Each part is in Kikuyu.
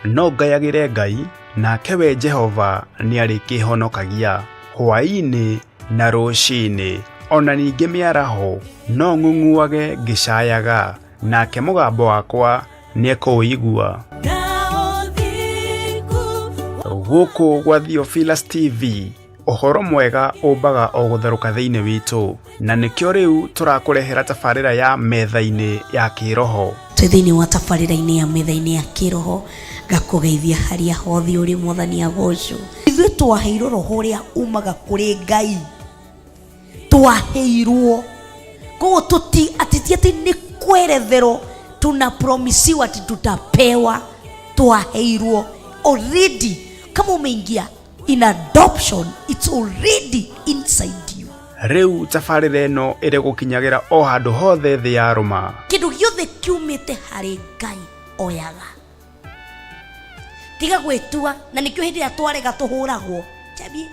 No ngayagĩre Ngai, nake we Jehova nĩarĩkĩhonokagia. Hwaĩ-inĩ na rũcinĩ, o na ningĩ mĩaraho, no ng'ung'uage ngĩcayaga, nake mũgambo wakwa nĩekũũigua. Gũkũ gwa Theophilus TV, ũhoro mwega ũmbaga o gũtherũka thĩinĩ witũ, na nĩkĩo rĩu tũrakũrehera tabarĩra ya metha-inĩ ya kĩroho. Twĩ thĩinĩ wa tabarĩra-inĩ ya metha-inĩ ya kĩroho, ngakũgeithia harĩa hothe ũrĩ. Mwathani agocwo. Ithuĩ twaheirwo roho ũrĩa umaga kũrĩ Ngai, twaheirwo koguo tuti ati ti ati nĩ kweretherwo tunapromisiwa ati tutapewa. Twaheirwo already. Kama umeingia in adoption, it's already inside you. Rĩu tabarĩra ĩno ĩrĩ gũkinyagĩra o handũ hothe thĩ ya rũma. Kĩndũ gĩothe kiumĩte harĩ Ngai oyaga, tiga gwĩtua. Na nĩkĩo hĩndĩ ĩrĩa twarega tũhũragwo chabi,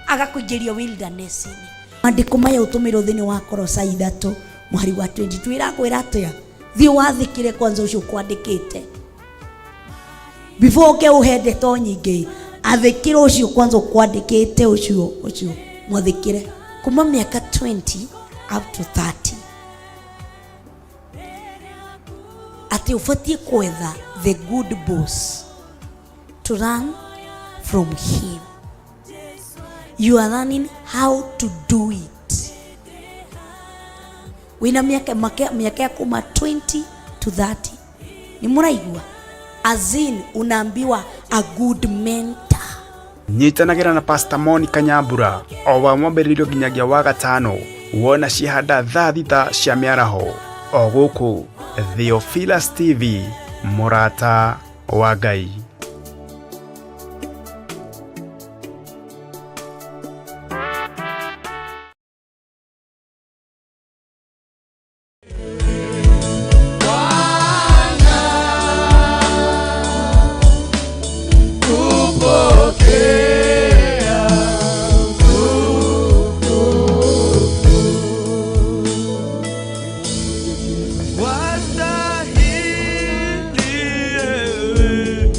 agakũingĩria wilderness-inĩ. Maandĩko maya ũtũmĩrwo thĩinĩ wa Kolosai 3 mũhari wa 22 ĩrakwĩra atĩa? Thiĩ wathĩkĩre kwanza ũcio ũkwandĩkĩte before ũke ũhe ndeto nyingĩ. Athĩkĩre ũcio kwanza ũkwandĩkĩte, ũcio mwathĩkĩre kuma mĩaka 20 up to 30, atĩ ũbatiĩ kwetha the good boss, to run from him. You are learning how to do it wĩna mĩaka mĩaka ya kuma 20 to 30. Nĩ mũraigua? As in unaambiwa a good mentor. Nyitanagĩra na Pastor Monica Nyambura o wa mwambĩrĩrio nginyagia wa gatano, wona ciahanda thaa 6 cia mĩaraho, o gũkũ Theophilus TV, mũrata wa Ngai. Wastahili ewe.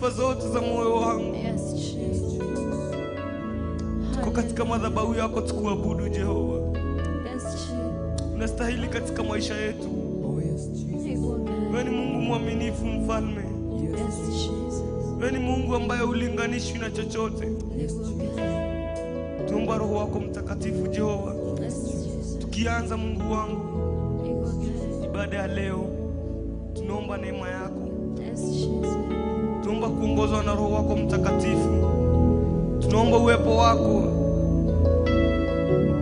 sifa zote za moyo wangu. Yes, Jesus. Tuko katika madhabahu yako tukuabudu Jehova. Yes, Jesus. Unastahili katika maisha yetu. Oh yes, Jesus. Wewe ni Mungu mwaminifu, mfalme. Yes, Jesus. Wewe ni Mungu ambaye hulinganishwi na chochote. Yes, Tuomba Roho wako Mtakatifu Jehova. Jesus. Tukianza Mungu wangu ibada ya leo, tunaomba neema yako. Yes, Jesus. Tunaomba kuongozwa na Roho wako Mtakatifu. Tunaomba uwepo wako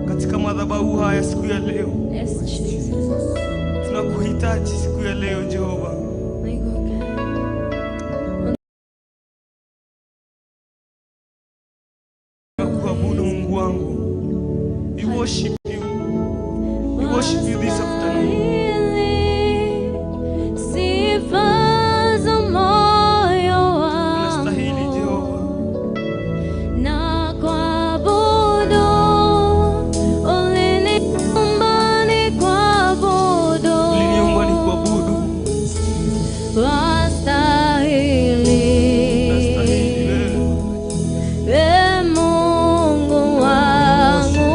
katika madhabahu haya siku ya leo. Yes, Jesus. Tunakuhitaji siku ya leo Jehova. Tunakuabudu Mungu wangu. We worship you. We worship you this afternoon. Sifa za moyo wangu. Unastahili Jehova. Na kuabudu, uliniumba nikuabudu. Uliniumba nikuabudu. Wastahili. Unastahili wewe. Ee Mungu wangu.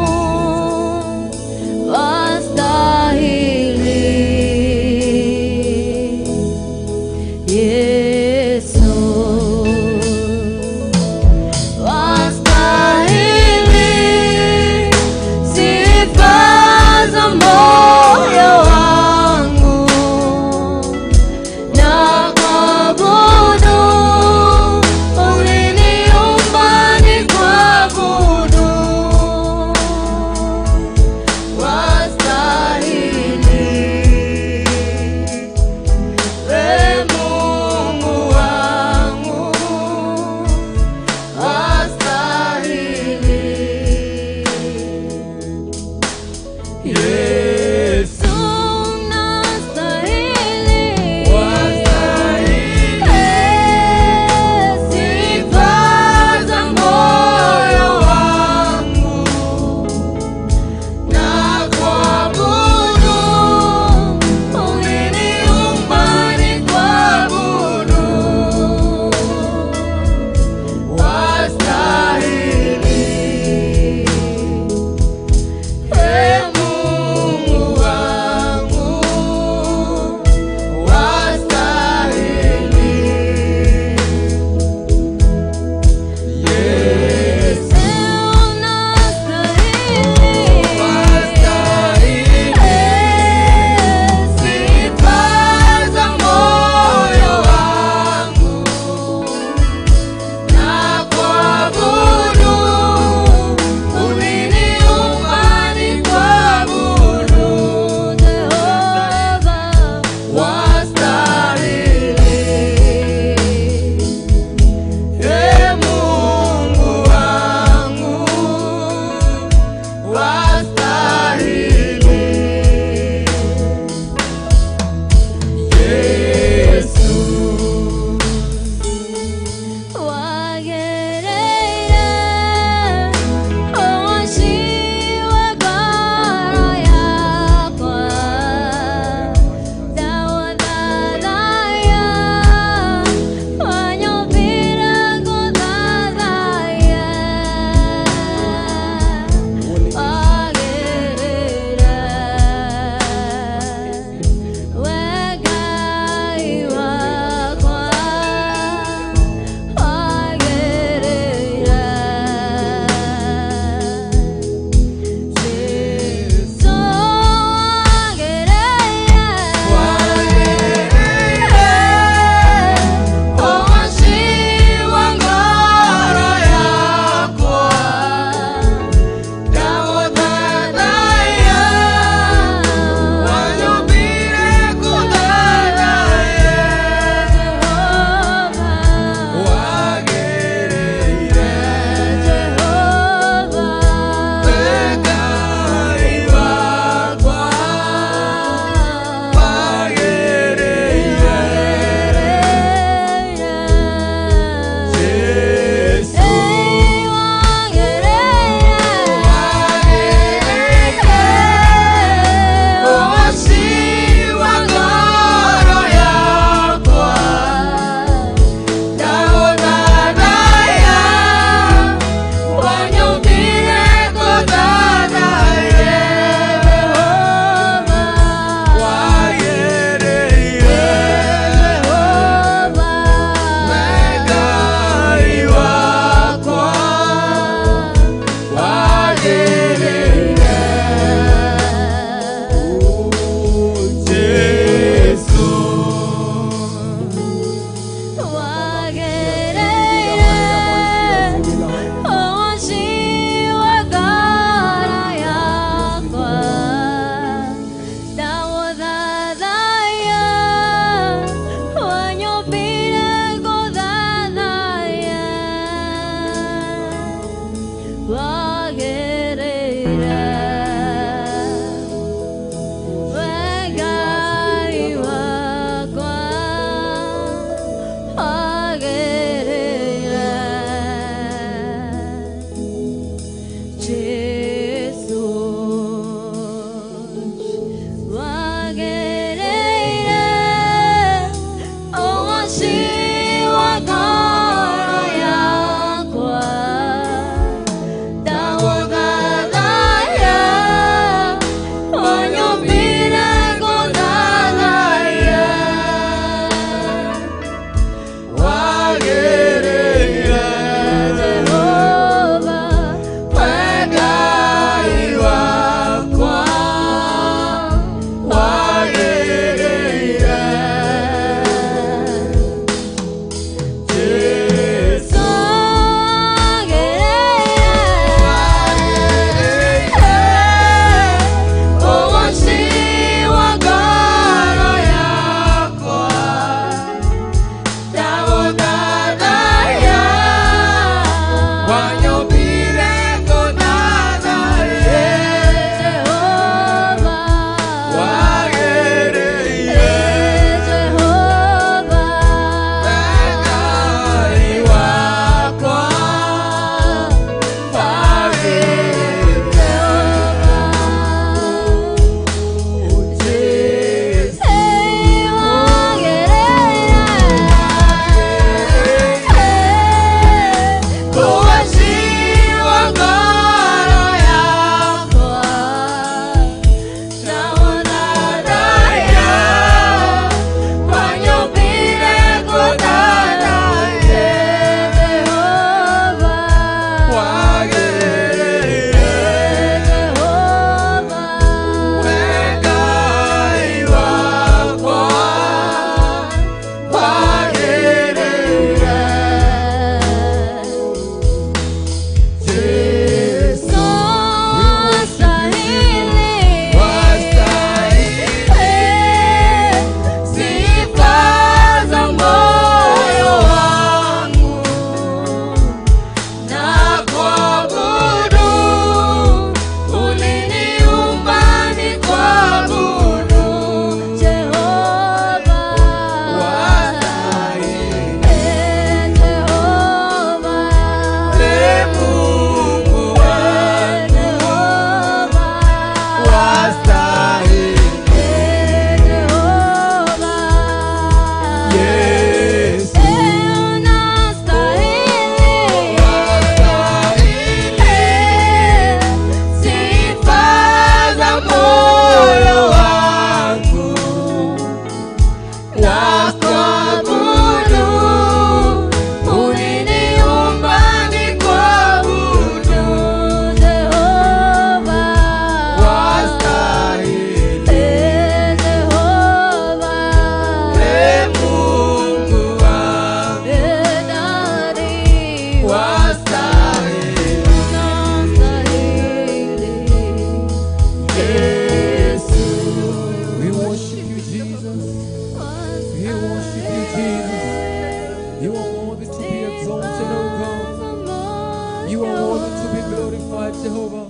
You are worthy to be glorified, Jehovah.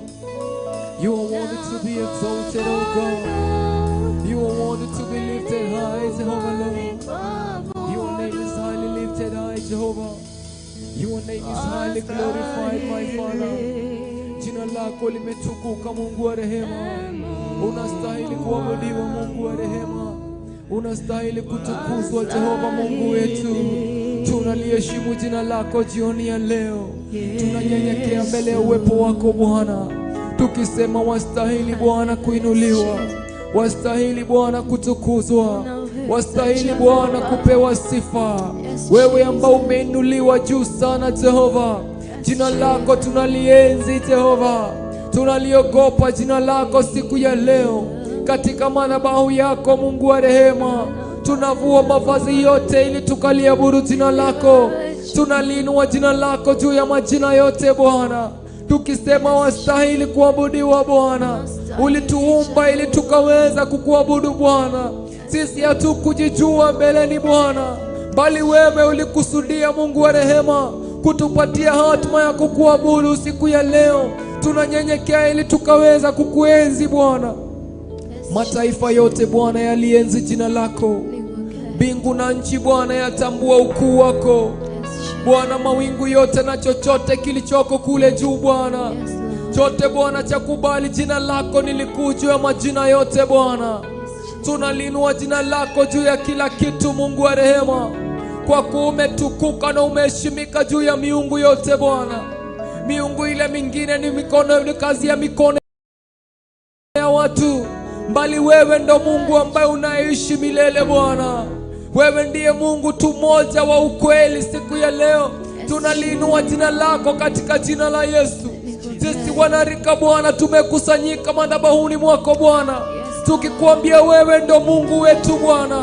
You are worthy to be exalted, O God. You are worthy to be lifted high, Jehovah Lord. Your name is highly lifted high, Jehovah. Your name is highly glorified, my Father. Jina lako limetukuka, Mungu wa rehema. Unastahili kuabudiwa, Mungu wa rehema. Unastahili kutukuzwa, Jehova Mungu wetu. Tunaliheshimu jina lako jioni ya leo. Tunanyenyekea mbele ya uwepo wako Bwana, tukisema wastahili Bwana kuinuliwa, wastahili Bwana kutukuzwa, wastahili Bwana kupewa sifa. Wewe ambao umeinuliwa juu sana Jehova, jina lako tunalienzi Jehova, tunaliogopa jina lako siku ya leo. Katika madhabahu yako Mungu wa rehema, tunavua mavazi yote ili tukaliabudu jina lako. Tunaliinua jina lako juu ya majina yote Bwana, tukisema wastahili kuabudiwa Bwana. Ulituumba ili tukaweza kukuabudu Bwana. Sisi hatukujijua mbeleni Bwana, bali wewe ulikusudia Mungu wa rehema kutupatia hatma ya kukuabudu siku ya leo. Tunanyenyekea ili tukaweza kukuenzi Bwana. Mataifa yote Bwana yalienzi jina lako. Mbingu na nchi Bwana yatambua ukuu wako Bwana. Mawingu yote na chochote kilichoko kule juu Bwana, chote Bwana cha kubali jina lako ni likuu juu ya majina yote Bwana. Tunaliinua jina lako juu ya kila kitu Mungu wa rehema, kwa kuwa umetukuka na umeheshimika juu ya miungu yote Bwana. Miungu ile mingine ni mikono, ni kazi ya mikono ya watu, bali wewe ndo Mungu ambaye unaishi milele Bwana. Wewe ndiye Mungu tu mmoja wa ukweli. Siku ya leo tunaliinua jina lako katika jina la Yesu. Sisi wanarika Bwana tumekusanyika madhabahuni mwako Bwana, tukikuambia wewe ndo Mungu wetu Bwana.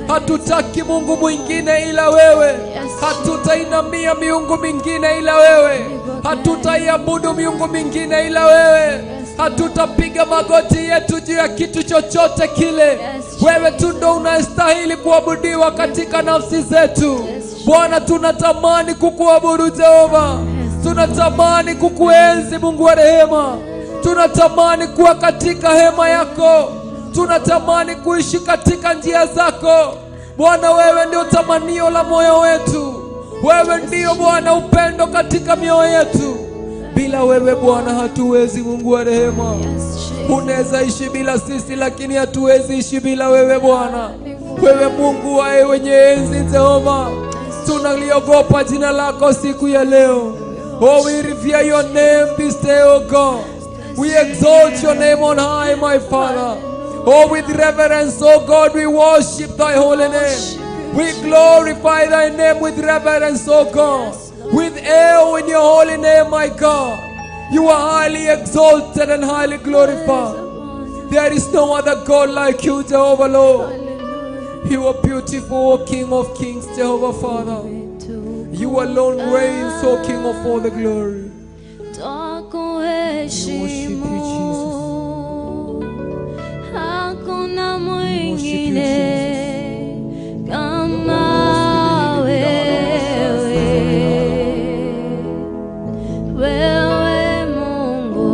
Hatutaki Mungu mwingine ila wewe. Hatutainamia miungu mingine ila wewe. Hatutaiabudu miungu mingine ila wewe. Hatutapiga magoti yetu juu ya kitu chochote kile. Wewe tu ndo unastahili kuabudiwa katika nafsi zetu Bwana. Tunatamani kukuabudu Jehova, tunatamani kukuenzi Mungu wa rehema, tunatamani kuwa katika hema yako, tunatamani kuishi katika njia zako Bwana. Wewe ndio tamanio la moyo wetu, wewe ndio Bwana upendo katika mioyo yetu. Bila wewe Bwana hatuwezi, Mungu wa rehema. Unaweza ishi bila sisi, lakini hatuwezi ishi bila wewe Bwana. Wewe Mungu wae wenye enzi Jehova, tunaliogopa jina lako siku ya leo. Oh, we revere your name this day, oh God. We exalt your name on high, my Father. Oh, with reverence, oh God, we worship thy holy name. We glorify thy name with reverence, oh God. With awe in your holy name, my God. You are highly exalted and highly glorified. There is no other God like you, Jehovah Lord. You are beautiful, O King of kings, Jehovah Father. You alone reigns, O King of all the glory. Twakuheshimu, hakuna mwingine kama wewe. Wewe Mungu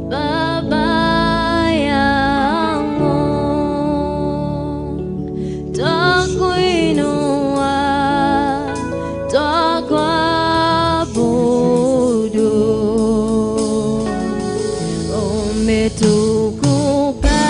Baba yangu, twakuinua, twakuabudu, umetukuka.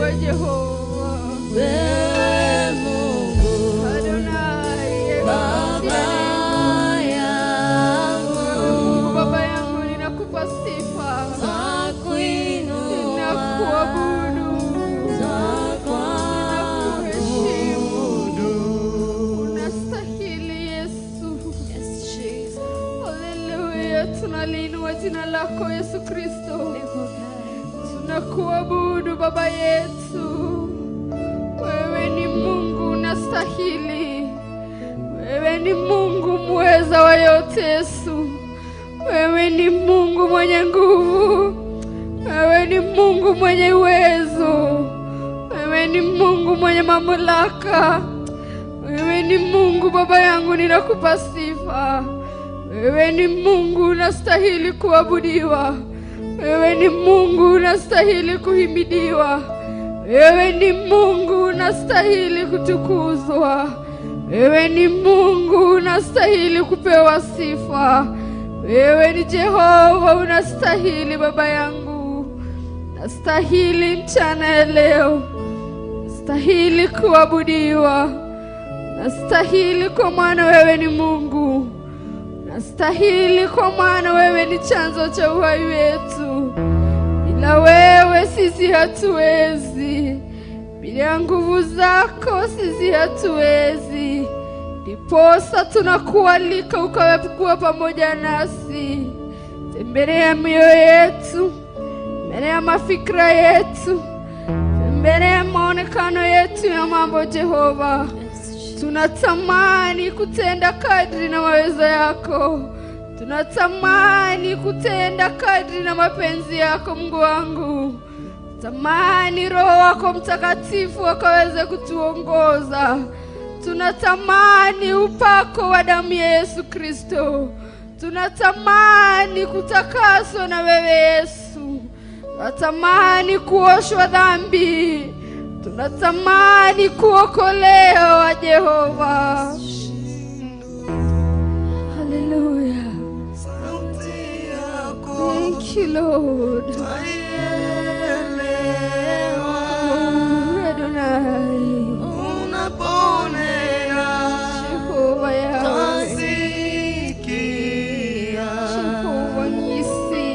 Unaabudiwa Jehova. Wewe Mungu Adonai, Baba yangu, Mungu Baba yangu, ninakupa sifa, twakuinua, ninakuabudu, ninakuheshimu. Unastahili Yesu. Yes, Jesus. Haleluya, tunaliinua jina lako Yesu Kristo. Tunakuabudu Baba yetu. Wewe ni Mungu unastahili. Wewe ni Mungu mweza wa yote Yesu. Wewe ni Mungu mwenye nguvu. Wewe ni Mungu mwenye uwezo. Wewe ni Mungu mwenye mamlaka. Wewe ni Mungu Baba yangu, ninakupa sifa. Wewe ni Mungu unastahili kuabudiwa. Wewe ni Mungu unastahili kuhimidiwa. Wewe ni Mungu unastahili kutukuzwa. Wewe ni Mungu unastahili kupewa sifa. Wewe ni Jehova unastahili Baba yangu. Nastahili mchana ya leo. Nastahili kuabudiwa. Nastahili kwa maana wewe ni Mungu. Nastahili kwa maana wewe ni chanzo cha uhai wetu. Bila wewe sisi hatuwezi. Bila nguvu zako sisi hatuwezi. Ndiposa tunakualika ukawe kuwa pamoja nasi. Tembelea mioyo yetu, tembelea mafikra yetu, tembelea maonekano yetu ya mambo Jehova. Tunatamani kutenda kadri na mawezo yako. Tunatamani kutenda kadri na mapenzi yako Mungu wangu. Tamani Roho wako Mtakatifu akaweze kutuongoza. Tunatamani upako wa damu ya Yesu Kristo. Tunatamani kutakaswa na wewe Yesu. Tunatamani kuoshwa dhambi. Tunatamani kuokolewa Jehova. Hallelujah. Thank you, Lord. Oh, Adonai. Jehovah Yahweh. Jehovah Nisi.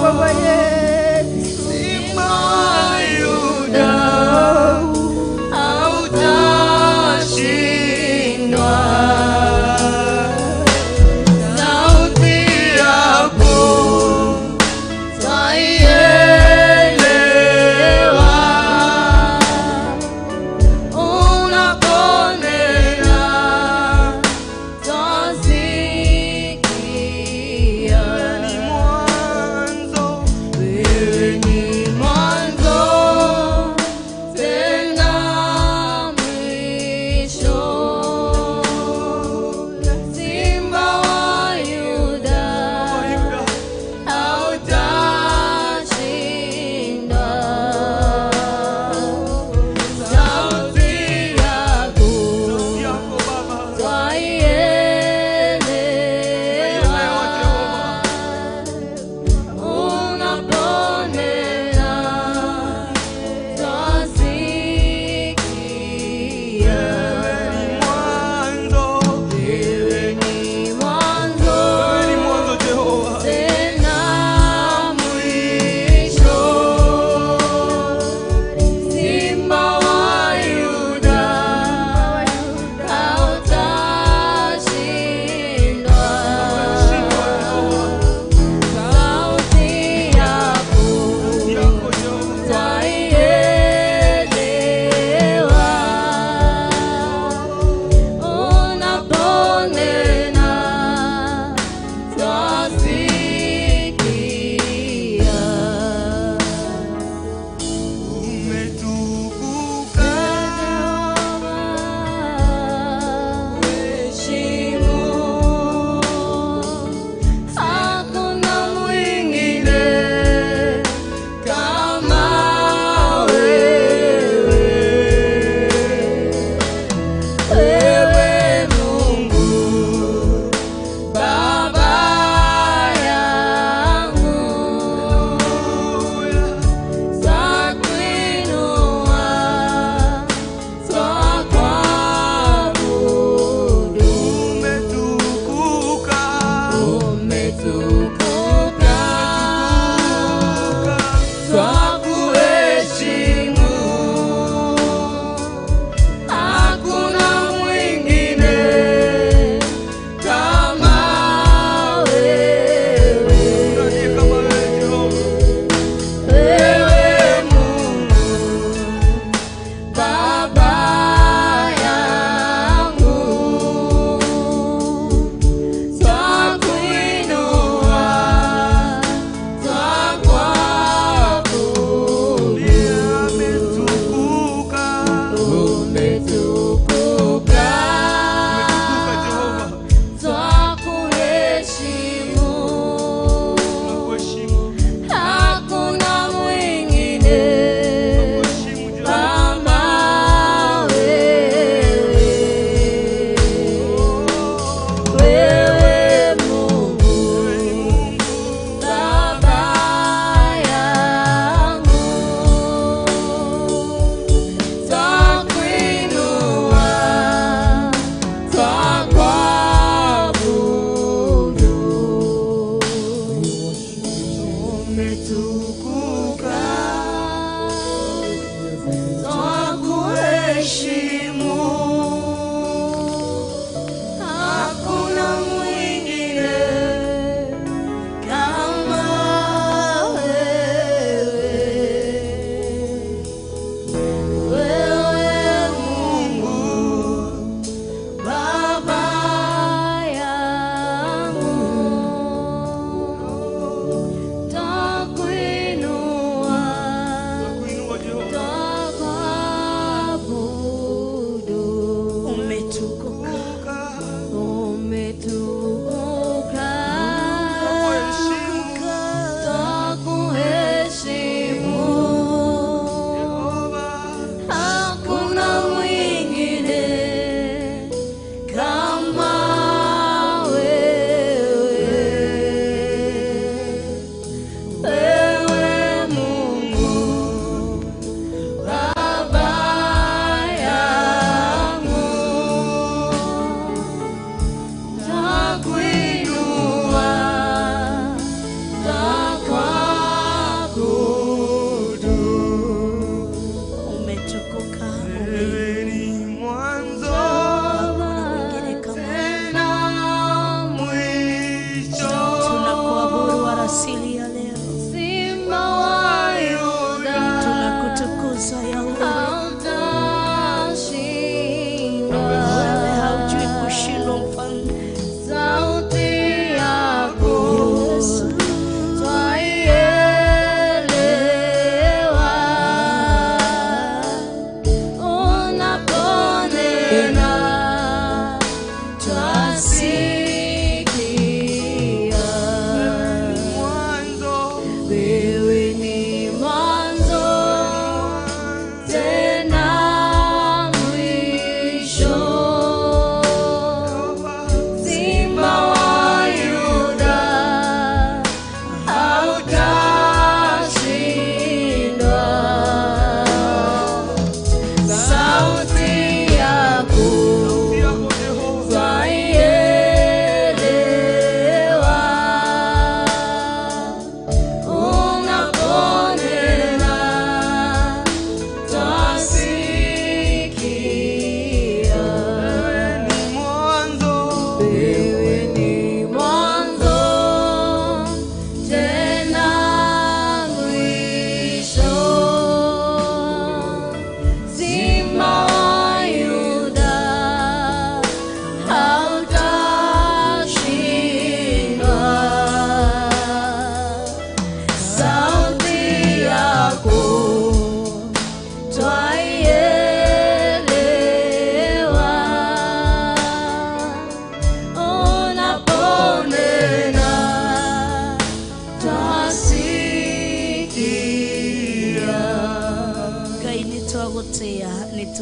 Baba yetu.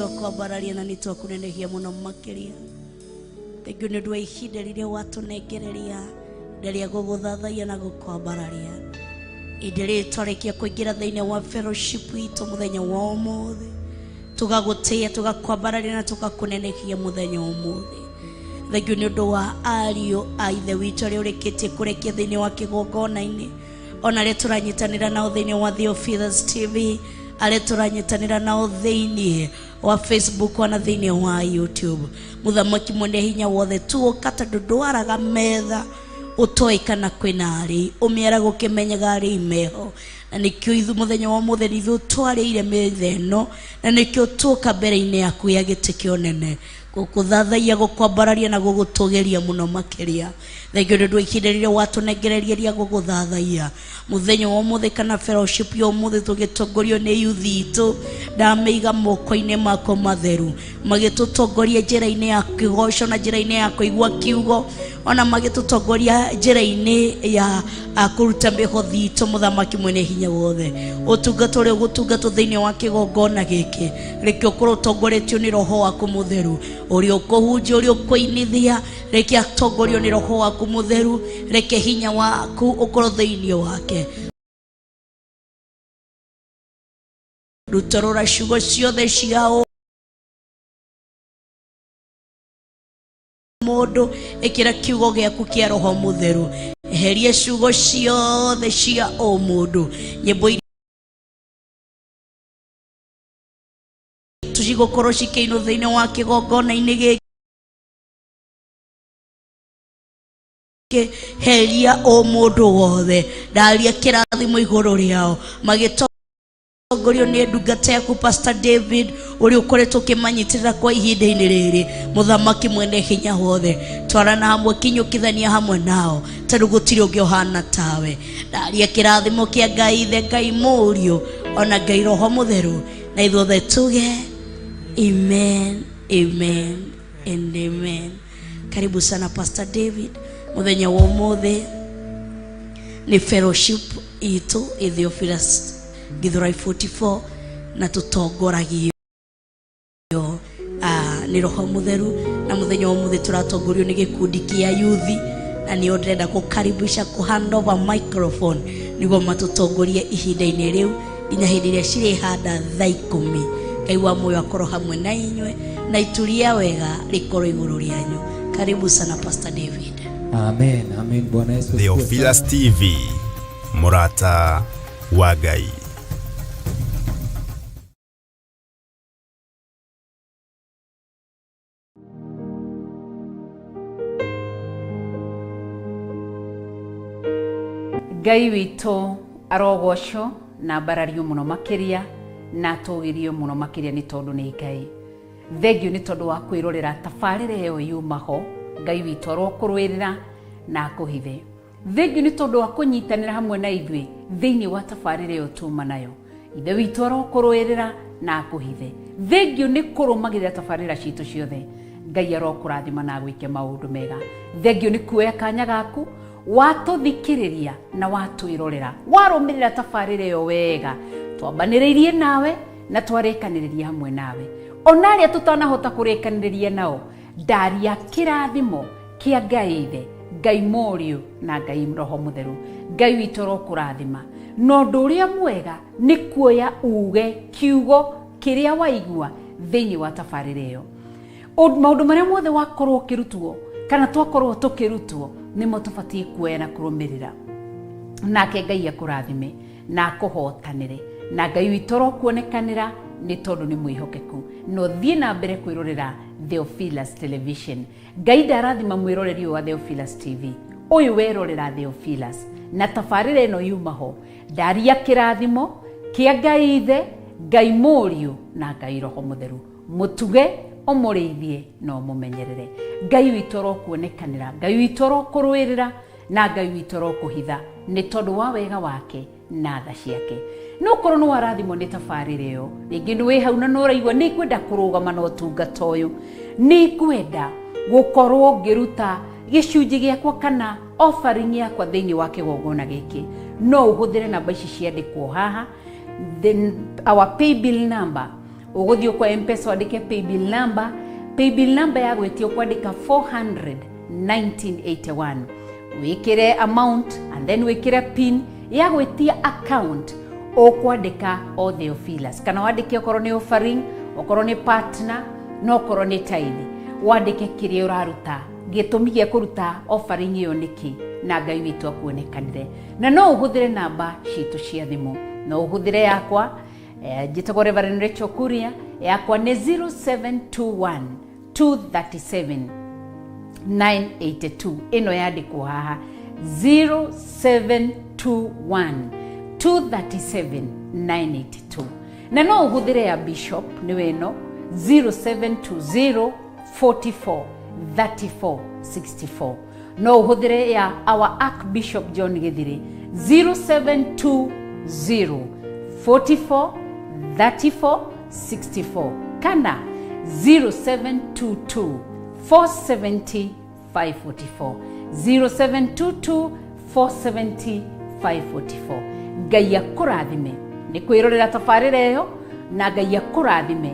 Nĩtwakwambararia na nĩtwakũnenehia mũno makĩria. Thengiũ nĩ ũndũ wa ihinda rĩrĩa watũnengereria rĩrĩa gũgũthathaiya na gũkwambararia. Ihinda rĩrĩ twarĩkia kũingĩra thĩinĩ wa fellowship itũ mũthenya wa ũmũthĩ, tũgagũtĩĩa, tũgakwambararia na tũgakũnenehia mũthenya wa ũmũthĩ. Thengiũ nĩ ũndũ wa ariũ a ithe witũ arĩa ũrĩkĩtie kũrekia thĩinĩ wa kĩgongona-inĩ, ona arĩa tũranyitanĩra nao thĩinĩ wa Theophilus TV, arĩa tũranyitanĩra nao thĩinĩ wa Facebook ona thĩinĩ wa YouTube. Mũthamaki mwene hinya wothe, tuoka tondũ ndwaraga metha ũtoĩ kana kwĩna arĩi, ũmĩaraga ũkĩmenyaga arĩi meho, na nĩkĩo ithu mũthenya wa ũmũthĩ nĩ ithuĩ twarĩire metha ĩno, na nĩkĩo tuoka mbere-inĩ yaku ya gĩtĩ kĩa ũnene gũkũthathaiya, gũkwambararia na gũgũtũgĩria mũno makĩria. Thengiũ nĩ ũndũ wa ihinda rĩrĩa watũnengereria rĩa gũgũthathaiya mũthenya wa ũmũthĩ kana fellowship ya ũmũthĩ, tũgĩtongorio nĩ yuthi itũ, ndamĩiga moko-inĩ makwa matheru, magĩtũtongoria njĩra-inĩ ya kĩgoco na njĩra-inĩ ya kũigua kiugo, ona magĩtũtongoria njĩra-inĩ ya kũruta mĩhothi itũ. Mũthamaki mwene hinya wothe, ũtungata ũrĩa ũgũtungatwo thĩinĩ wa kĩgongona gĩkĩ, reke ũkorwo ũtongoretio nĩ roho waku mũtheru, ũrĩa ũkũhunjia, ũrĩa ũkũinithia, reke atongorio nĩ roho waku mũtheru, reke hinya waku ũkorwo thĩinĩ wake. Rutũrũra ciugo ciothe cia mũndũ, ĩkĩra kiugo gĩaku kĩa roho mũtheru, eheria ciugo ciothe cia ũmũndũ, nyĩmbo iria cigũkorwo cikĩinwo thĩinĩ wa kĩgongona-inĩ gĩkĩ, heria ũmũndũ wothe, ndaria kĩrathimo igũrũ rĩao magĩtongorio nĩ ndungata yaku Pastor David, ũrĩa ũkoretwo ũkĩmanyitĩrĩra kwa ihinda-inĩ rĩrĩ. Mũthamaki mwene hinya wothe, twarana hamwe, kinyũkithania hamwe nao, tondũ gũtirĩ ũngĩ ũhana tawe. Ndaria kĩrathimo kĩa Ngai Ithe, Ngai Mũriũ, ona Ngai Roho Mũtheru, na ithuothe tuge amen, amen and amen. Karibu sana Pastor David. Mũthenya wa ũmũthĩ nĩ fellowship itũ Theophilus Githurai 44, na tũtongoragio nĩ roho mũtheru, na mũthenya wa ũmũthĩ tũratongorio nĩ gĩkundi kĩa yuthi, na nĩo ndĩrenda gũkaribisha kũ hand over microphone nĩguo matũtongorie ihinda-inĩ rĩu nginya hĩndĩ ĩrĩa cirĩhanda thaa 10. Ngai wa muoyo akorwo hamwe na inyuĩ, na ituria wega rĩkorwo igũrũ rĩanyu. Karibu sana Pastor David. Amen, amen. Bwana Yesu asifiwe Theophilus sana. TV, mũrata wa Ngai. Ngai witũ arogocwo na mbarario mũno makĩria na atũgĩrio mũno makĩria nĩ tondũ nĩ Ngai. Thengiũ nĩ tondũ wa kwĩrorera tabarĩra ĩyo yuma ho. Ngai witũ arokũrũĩrĩra na akũhithe. Thengiũ nĩ tondũ wa kũnyitanĩra hamwe na ithuĩ thĩinĩ wa tabarĩra ĩyo tuma nayo. Ithe witũ arokũrũĩrĩra na akũhithe. Thengiũ nĩ kũrũmagĩrĩra tabarĩra citũ ciothe. Ngai arokũrathima na agwĩke maũndũ mega. Thengiũ nĩ kuoya kanya gaku watũthikĩrĩria na watwĩrorera, warũmĩrĩra tabarĩra ĩyo wega, twambanĩrĩirie nawe na twarĩkanĩrĩria hamwe nawe. Ona arĩa tũtanahota kũrĩkanĩrĩria nao, ndaria kĩrathimo kĩa Ngai Ithe, Ngai Mũriũ na Ngai Roho Mũtheru. Ngai witũ arokũrathima. Na ũndũ ũrĩa mwega nĩ kuoya uge kiugo kĩrĩa waigua thĩinĩ wa tabarĩra ĩyo. Maũndũ marĩa mothe wakorwo ũkĩrutwo kana twakorwo tũkĩrutwo nĩmo tũbatiĩ kuoya na kũrũmĩrĩra. Nake Ngai akũrathime na akũhotanĩre, na Ngai witũ arokuonekanĩra nĩ tondũ nĩ mwĩhokeku. Na ũthiĩ na mbere kwĩrorera Theophilus Television. Ngai ndarathima mwĩroreri ũyũ wa Theophilus TV, ũyũ werorera Theophilus na tabarĩra ĩno yuma ho, ndaria kĩrathimo kĩa Ngai Ithe, Ngai Mũriũ na Ngai Roho Mũtheru. Mũtuge, ũmũrĩithie na ũmũmenyerere. Ngai witũ arokuonekanĩra, Ngai witũ arokũrũĩrĩra na Ngai witũ arokũhitha nĩ tondũ wa wega wake na tha ciake. No korwo nĩ warathimwo nĩ tabarĩra ĩyo, rĩngĩ nĩ wĩ hau na nĩ ũraigua nĩ ngwenda kũrũgama na ũtungata ũyũ, nĩ ngwenda gũkorwo ngĩruta gĩcunjĩ gĩakwa kana offering yakwa thĩinĩ wa kĩgongona gĩkĩ, no ũhũthĩre namba ici ciandĩkwo haha, then our pay bill number. Ũgũthiĩ kwa Mpesa wandĩke paybill number. Paybill number ya gwĩtia ũkwandĩka 400 1981, wĩkĩre amount and then wĩkĩre pin ya gwĩtia account, ũkwandĩka o Theophilus kana wandĩke okorwo nĩ offering, okorwo nĩ partner, na okorwo nĩ tithe, wandĩke kĩrĩa ũraruta, gĩtũmi gĩa kũruta offering ĩyo nĩkĩ, na Ngai witũ akuonekanire. Na no ũhũthĩre namba citũ cia thimũ, no ũhũthĩre yakwa, njĩtagwo Reverend Rachel Kuria, yakwa nĩ 0721 237 982. Ĩno yandĩkwo haha, 0721 237 982. Na no ũhũthĩre ya Bishop, nĩwe ĩno, 0720 44 34 64. No ũhũthĩre ya our Archbishop John Gĩthirĩ, 0720 44 34 64 kana 0722 470 544, 0722 470 544. Ngai akũrathime nĩ kwĩrorera tabarĩra ĩyo, na Ngai akũrathime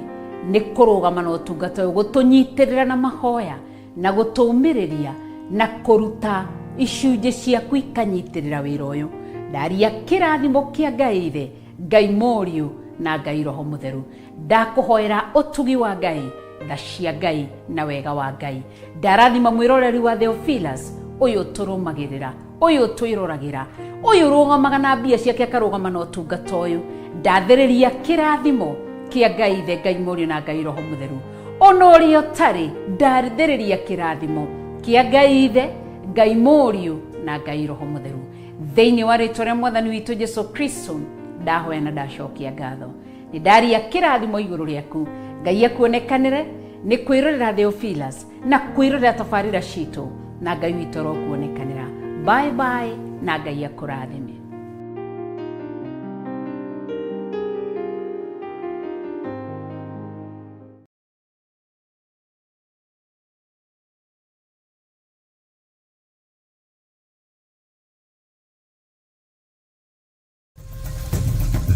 nĩ kũrũgama na ũtungata ũyũ, gũtũnyitĩrĩra na mahoya na gũtũũmĩrĩria na kũruta icunjĩ ciaku ikanyitĩrĩra wĩra ũyũ. Ndaria kĩrathimo kĩa Ngai Ithe, Ngai Mũriũ na Ngai Roho Mũtheru. Ndakũhoera ũtugi wa Ngai, tha cia Ngai na wega wa Ngai. Ndarathima mwĩroreri wa Theophilus ũyũ tũrũmagĩrĩra, ũyũ twĩroragĩra, ũyũ ũrũgamaga na mbia ciake akarũgama na ũtungata ũyũ. Ndathĩrĩria kĩrathimo kĩa Ngai Ithe, Ngai Mũriũ na Ngai Roho Mũtheru. Ona ũrĩa ũtarĩ, ndathĩrĩria kĩrathimo kĩa Ngai Ithe, Ngai Mũriũ na Ngai Roho Mũtheru thĩinĩ wa rĩtwa rĩa Mwathani witũ Jesu Kristo. Ndahoya na ndacokia ngatho, nĩ ndaria kĩrathimo igũrũ rĩaku. Ngai akuonekanĩre nĩ kwĩrorera Theophilus na kwĩrorera tabarĩra citũ, na Ngai witũ arokuonekanĩra. Bye bye, na Ngai akũrathime.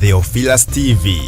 Theophilus TV.